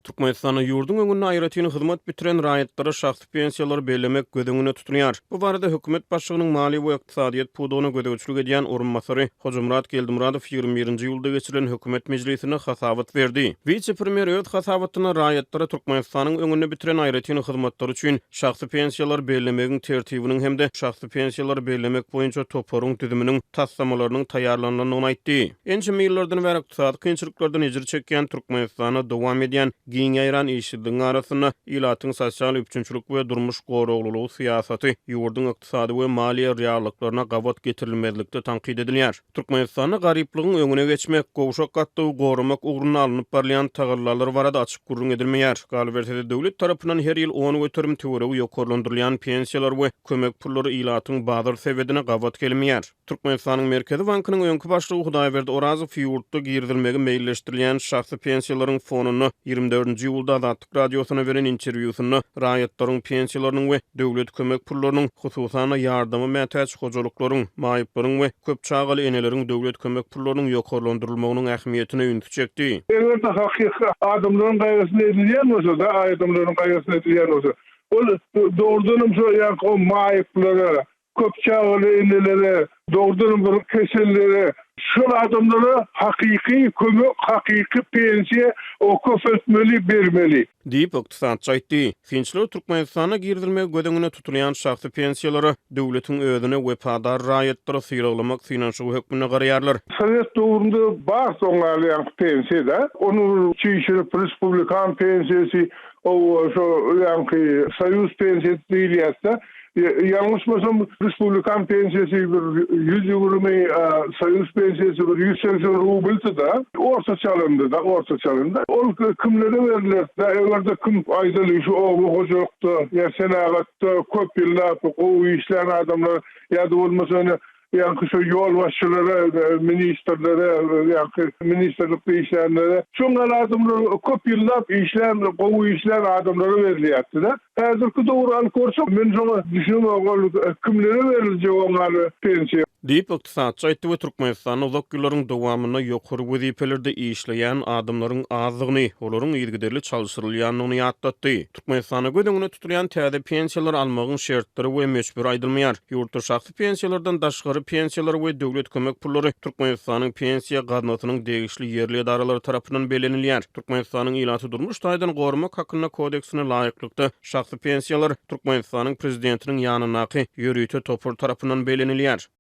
Türkmenistanda ýurduň öňünde aýratyn hyzmat bitiren raýatlara şahsy pensiýalary bellemek göz öňünde tutulýar. Bu barada hökümet başlygynyň maliýe we ykdysadyýet pudagyna gözegçilik edýän orunbasary Hojamyrat Geldimyradow 21-nji iýulda geçirilen hökümet mejlisinde hasabat berdi. Wise-premýer öz hasabatynda raýatlara Türkmenistanyň öňünde bitiren aýratyn hyzmatlary üçin şahsy pensiýalary bellemegiň tertibiniň hem-de şahsy pensiýalary bellemek boýunça toparyň düzüminiň taslamalarynyň taýýarlanylandygyny aýtdy. Ençeme ýyllardan bäri ykdysady kynçylyklardan ejir çekýän Türkmenistanda dowam edýän giň ýaýran işsizligiň arasynda ilatyň sosial üpjünçilik we durmuş goraglylygy syýasaty ýurduň ykdysady we maliýe reallyklaryna gabat getirilmezlikde tankyt edilýär. Türkmenistanda garyplygyň öňüne geçmek, gowşak gatlagy goramak ugrunda alnyp barylýan tagallalar barada açyk gürrüň edilmeýär. Galyberse-de, döwlet tarapyndan her ýyl 10% töweregi ýokarlandyrylýan pensiýalar we kömek pullary ilatyň bazar sebedine gabat gelmeýär. Türkmenistanyň Merkezi bankynyň öňki başlygy Hudaýberdi Orazow ýurtda girizilmegi meýilleşdirilýän şahsy pensiýalaryň fonunda ýigrimi dördünji iýulda Azatlyk Radiosyna beren interwýusynda raýatlaryň pensiýalarynyň we döwlet kömek pullarynyň, hususan-da, ýardama mätäç hojalyklaryň, maýyplaryň we köp çagaly eneleriň döwlet kömek pullarynyň ýokarlandyrylmagynyň ähmiýetine ünsi çekdi. Eger-de hakyky adamlaryň gaýgysyna edilýän bolsa-da, adamlaryň gaýgysyna edilýän bolsa, ol dogrudanam şo ýaňky o maýyplara, Köp çagaly enelere, dogrudanam bir kesellere, şol adamlara hakyky kömek, hakyky pensiýa o köpeltmeli, bermeli. Diýip, ykdysatçy aýtdy. Synçylar Türkmenistanda girizilmegi göz öňünde tutulýan şahsy pensiýalara döwletiň özüne wepadar raýatlary sylaglamak synanyşygy hökmünde garaýarlar. Sowet döwründe bar soň galýan pensiýa-da, ony çişirip respublikan pensiýasy, o şo ýaňky soýuz pensiýasy diýilýärdi-de. Ýalňyşmasam, respublikan pensiýasy bir 120, soýuz pensiýasy bir 180 rubldy-da, ortaça alanda-da, ortaça alanda. Ol kimlere berilerdi-de, eger-de kim, aýdaly, şu oba hojalykda ýa senagatda köp ýyllap gowy işlän adamlar ýa-da bolmasa ýöne Ýaňky şo ýolbaşçylara, ministrlere, ýaňky ministrlikde işlänlere, şoň ýaly adamlar köp ýyllap işlän, gowy işlän adamlara berilýärdi-de. Häzirki döwri alyp görsek, men şoňa düşünemok, ol kimlere beriljek oň ýaly pensiýa? Diýip, ykdysatçy aýtdy we Türkmenistanda uzak ýyllaryň dowamynda ýokary wezipelerde işleýän adamlaryň azdygyny, olaryň yzygiderli çalşyrylýandygyny ýatlatdy. Türkmenistanda göz öňünde tutulýan täze pensiýalary almagyň şertleri we möçberi aýdylmaýar. Ýurtda şahsy pensiýalardan daşgary pensiýalar we döwlet kömek pullary Türkmenistanyň Pensiýa gaznasynyň degişli ýerli edaralary tarapyndan bellenilýär. Türkmenistanyň Ilaty durmuş taýdan goramak hakynda kodeksine laýyklykda, şahsy pensiýalar Türkmenistanyň Prezidentiniň ýanyndaky ýörite topar tarapyndan bellenilýär.